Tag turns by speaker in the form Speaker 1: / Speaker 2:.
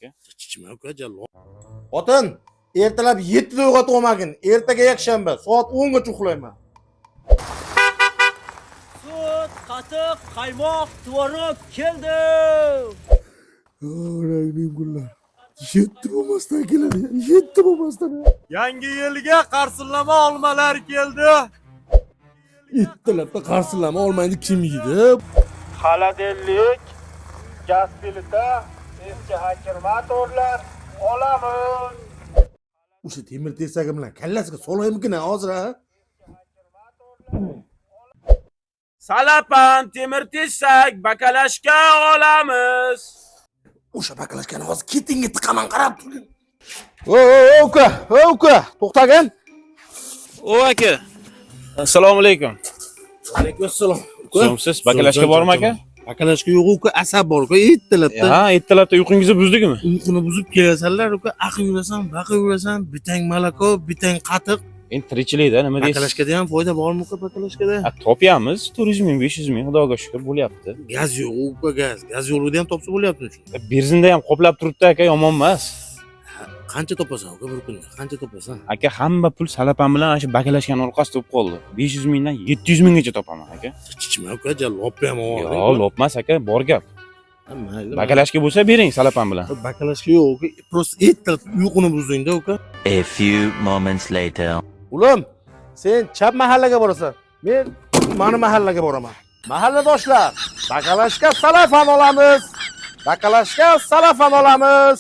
Speaker 1: aka.
Speaker 2: Chichma, uka, jallo. Xotin, ertalab 7 da uyg'otib olmagin. Ertaga yakshanba, soat 10 gacha uxlayman.
Speaker 3: Sut, qatiq, qaymoq, tvorog keldi.
Speaker 2: Rangli gullar. 7 bo'lmasdan keladi. 7 bo'lmasdan.
Speaker 4: Yangi yilga qarsillama olmalar keldi.
Speaker 2: Ertalabda qarsillama olmaydi, kim yeydi?
Speaker 4: Холодильник, gaz plita, eski akkumulyatorlar olamiz.
Speaker 2: O'sha temir tersagi bilan kallasiga solaymikin hozir, ha?
Speaker 5: Salapan, temir tesak, bakalashka olamiz.
Speaker 2: O'sha bakalashkani hozir ketingga tiqaman, qarab turgin. O, o, uka, o, uka, to'xtagin.
Speaker 5: O aka. Assalomu alaykum.
Speaker 2: Alaykum assalom. Uka.
Speaker 1: So'msiz bakalashka bormi, aka?
Speaker 2: Bakalashka yo'q, uka, asab bor, uka, ertalabda.
Speaker 1: Ha, ertalabda uyqungizni buzdikmi?
Speaker 2: Uyquni buzib kelasanlar, uka, aqib yurasan, baqib yurasan, bitang malako, bitang qatiq.
Speaker 1: Endi tirikchilikda nima deysiz?
Speaker 2: Bakalashkada ham foyda bormi, uka, bakalashkada?
Speaker 1: Ha, topyapmiz, 400 ming, 500 ming, xudoga shukur, bo'lyapti.
Speaker 2: Gaz yo'q, uka, gaz. Gaz yo'lida ham topsa bo'lyapti shu.
Speaker 1: Benzinda ham qoplab turibdi, aka, yomon emas.
Speaker 2: Qancha topasan, uka, bir kunda? Qancha topasan?
Speaker 1: Aka, hamma pul salapan bilan ana shu bakalashkani orqasida bo'lib qoldi. 500 mingdan 700 minggacha topaman, aka.
Speaker 2: Chichma, uka, loppa ham.
Speaker 1: Yo'q, lopmas, aka, bor gap.
Speaker 2: Mayli.
Speaker 1: Bakalashka bo'lsa bering salapan bilan.
Speaker 2: Bakalashka yo'q, uka. Просто ertalab uyquni buzding-da, uka.
Speaker 6: A few moments later.
Speaker 2: Ulim, sen chap mahallaga borasan. Men mani mahallaga boraman. Mahalladoshlar, bakalashka salafan olamiz. Bakalashka salafan olamiz.